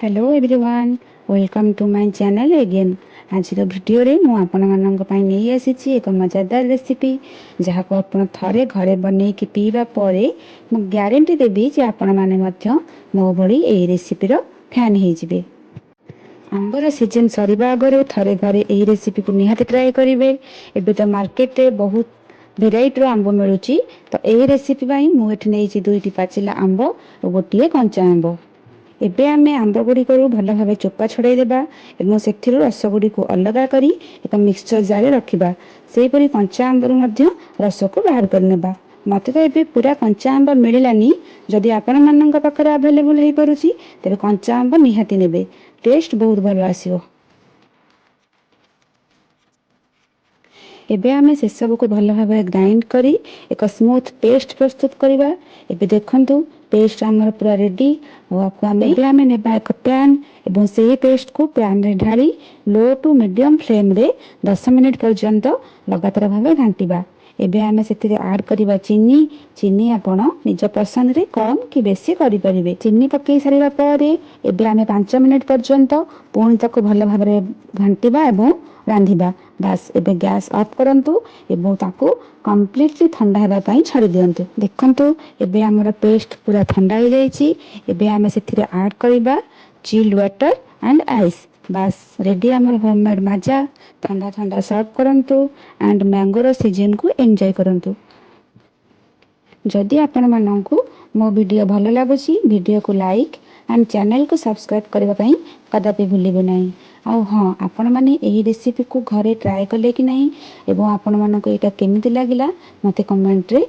Hello everyone, welcome to my channel again. ଆଜିର ଭିଡ଼ିଓରେ ମୁଁ ଆପଣମାନଙ୍କ ପାଇଁ ନେଇ ଆସିଛି ଏକ ମଜାଦାର ରେସିପି, ଯାହାକୁ ଆପଣ ଥରେ ଘରେ ବନେଇକି ପିଇବା ପରେ ମୁଁ ଗ୍ୟାରେଣ୍ଟି ଦେବି ଯେ ଆପଣମାନେ ମଧ୍ୟ ମୋ ଭଳି ଏହି ରେସିପିର ଫ୍ୟାନ୍ ହେଇଯିବେ। ଆମ୍ବର ସିଜନ୍ ସରିବା ଆଗରୁ ଥରେ ଘରେ ଏହି ରେସିପିକୁ ନିହାତି ଟ୍ରାଏ କରିବେ। ଏବେ ତ ମାର୍କେଟରେ ବହୁତ ଭେରାଇଟିର ଆମ୍ବ ମିଳୁଛି। ତ ଏହି ରେସିପି ପାଇଁ ମୁଁ ଏଠି ନେଇଛି ଦୁଇଟି ପାଚିଲା ଆମ୍ବ ଓ ଗୋଟିଏ କଞ୍ଚା ଆମ୍ବ। ଏବେ ଆମେ ଆମ୍ବ ଗୁଡ଼ିକରୁ ଭଲ ଭାବେ ଚୋପା ଛଡ଼ାଇ ଦେବା ଏବଂ ସେଥିରୁ ରସ ଗୁଡ଼ିକୁ ଅଲଗା କରି ଏକ ମିକ୍ସଚର ଜାରରେ ରଖିବା। ସେହିପରି କଞ୍ଚା ଆମ୍ବରୁ ମଧ୍ୟ ରସକୁ ବାହାର କରିନେବା। ମୋତେ ତ ଏବେ ପୁରା କଞ୍ଚା ଆମ୍ବ ମିଳିଲାନି। ଯଦି ଆପଣମାନଙ୍କ ପାଖରେ ଆଭେଲେବୁଲ୍ ହେଇପାରୁଛି, ତେବେ କଞ୍ଚା ଆମ୍ବ ନିହାତି ନେବେ, ଟେଷ୍ଟ ବହୁତ ଭଲ ଆସିବ। ଏବେ ଆମେ ସେସବୁକୁ ଭଲ ଭାବରେ ଗ୍ରାଇଣ୍ଡ କରି ଏକ ସ୍ମୁଥ୍ ପେଷ୍ଟ ପ୍ରସ୍ତୁତ କରିବା। ଏବେ ଦେଖନ୍ତୁ, ପେଷ୍ଟ ଆମର ପୁରା ରେଡ଼ି। ଆଉ ଆକୁ ଆମେ ଏବେ ଆମେ ନେବା ଏକ ପ୍ୟାନ୍ ଏବଂ ସେହି ପେଷ୍ଟକୁ ପ୍ୟାନ୍ରେ ଢାଳି ଲୋ ଟୁ ମିଡ଼ିୟମ୍ ଫ୍ଲେମ୍ରେ 10 ମିନିଟ୍ ପର୍ଯ୍ୟନ୍ତ ଲଗାତାର ଭାବେ ଘାଣ୍ଟିବା। ଏବେ ଆମେ ସେଥିରେ ଆଡ଼୍ କରିବା ଚିନି। ଚିନି ଆପଣ ନିଜ ପସନ୍ଦରେ କମ୍ କି ବେଶୀ କରିପାରିବେ। ଚିନି ପକାଇ ସାରିବା ପରେ ଏବେ ଆମେ 5 ମିନିଟ୍ ପର୍ଯ୍ୟନ୍ତ ପୁଣି ତାକୁ ଭଲ ଭାବରେ ଘାଣ୍ଟିବା ଏବଂ ରାନ୍ଧିବା। ବାସ୍, ଏବେ ଗ୍ୟାସ୍ ଅଫ୍ କରନ୍ତୁ ଏବଂ ତାକୁ କମ୍ପ୍ଲିଟଲି ଥଣ୍ଡା ହେବା ପାଇଁ ଛାଡ଼ି ଦିଅନ୍ତୁ। ଦେଖନ୍ତୁ, ଏବେ ଆମର ପେଷ୍ଟ ପୁରା ଥଣ୍ଡା ହେଇଯାଇଛି। ଏବେ ଆମେ ସେଥିରେ ଆଡ଼୍ କରିବା ଚିଲ୍ଡ ୱାଟର ଆଣ୍ଡ ଆଇସ୍। ବାସ୍, ରେଡ଼ି ଆମର ହୋମମେଡ଼୍ ମାଜା। ଥଣ୍ଡା ଥଣ୍ଡା ସର୍ଭ କରନ୍ତୁ ଆଣ୍ଡ ମ୍ୟାଙ୍ଗୋର ସିଜନକୁ ଏନ୍ଜୟ କରନ୍ତୁ। ଯଦି ଆପଣମାନଙ୍କୁ ମୋ ଭିଡ଼ିଓ ଭଲ ଲାଗୁଛି, ଭିଡ଼ିଓକୁ ଲାଇକ୍ ଆଣ୍ଡ ଚ୍ୟାନେଲକୁ ସବସ୍କ୍ରାଇବ୍ କରିବା ପାଇଁ କଦାପି ଭୁଲିବେ ନାହିଁ। ଆଉ ହଁ, ଆପଣମାନେ ଏହି ରେସିପିକୁ ଘରେ ଟ୍ରାଏ କଲେ କି ନାହିଁ ଏବଂ ଆପଣମାନଙ୍କୁ ଏଇଟା କେମିତି ଲାଗିଲା, ମୋତେ କମେଣ୍ଟରେ